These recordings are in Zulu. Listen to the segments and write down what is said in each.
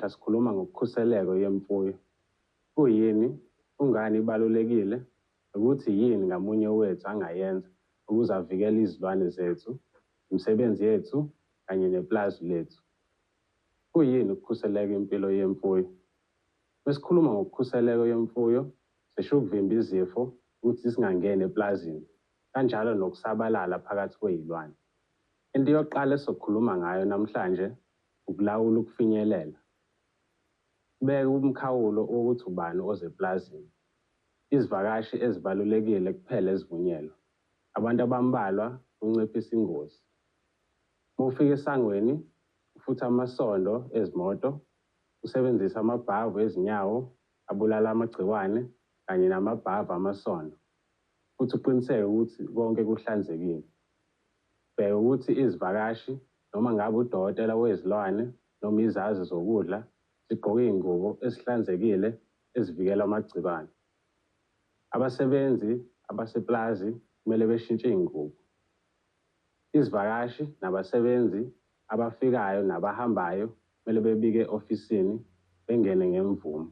Namuhla sikhuluma ngokukhuseleko yemfuyo. Kuyini, kungani ibalulekile, nokuthi yini ngamunye wethu angayenza ukuze avikele izilwane zethu, imisebenzi yethu, kanye nepulazi lethu. Kuyini ukukhuseleka impilo yemfuyo? Mesikhuluma ngokukhuseleko yemfuyo, sisho ukuvimba izifo ukuthi zingangeni epulazini, kanjalo nokusabalala phakathi kwey'lwane. Into yokuqala esizokhuluma ngayo namhlanje ukulawula ukufinyelela. Beka umkhawulo wokuthi ubani oze epulazini. Izivakashi ezibalulekile kuphela ezivunyelwe. Abantu abambalwa kunciphisa ingozi. Uma ufika esangweni, ufuthe amasondo ezimoto, usebenzise amabhavu ezinyawo abulala amagciwane kanye namabhavu amasondo, futhi uqiniseke ukuthi konke kuhlanzekile. Bheka ukuthi izivakashi noma ngabe udokotela wezilwane noma izazi zokudla zigqoke iy'ngubo ezihlanzekile ezivikela amagciwane. Abasebenzi abasepulazi kumele beshintshe iy'ngubo. Izivakashi nabasebenzi abafikayo nabahambayo kumele bebike e-ofisini bengene ngemvumo.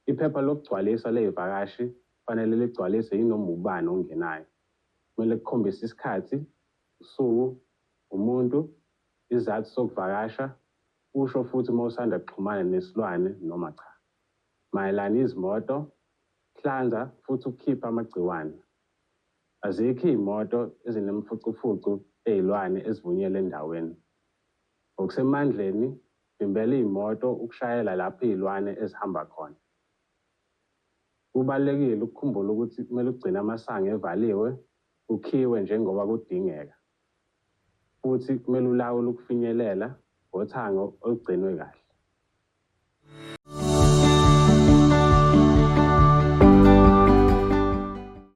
Iphepha lokugcwalisa ley'vakashi kufanele ligcwaliswe yinoma ubani ongenayo. Kumele kukhombise isikhathi, usuku, umuntu, isizathu sokuvakasha, usho futhi uma usanda kuxhumana nesilwane noma cha. Mayelana izimoto, hlanza futhi ukhiphe amagciwane. Azikho iy'moto ezinemfucufucu ey'lwane ezivunyelwe endaweni. Ngokusemandleni, vimbela iy'moto ukushayela lapho iy'lwane ezihamba khona. Kubalulekile ukukhumbula ukuthi kumele ugcine amasango evaliwe, kukhiwe njengoba kudingeka. Futhi kumele ulawule ukufinyelela ngothango olugcinwe kahle.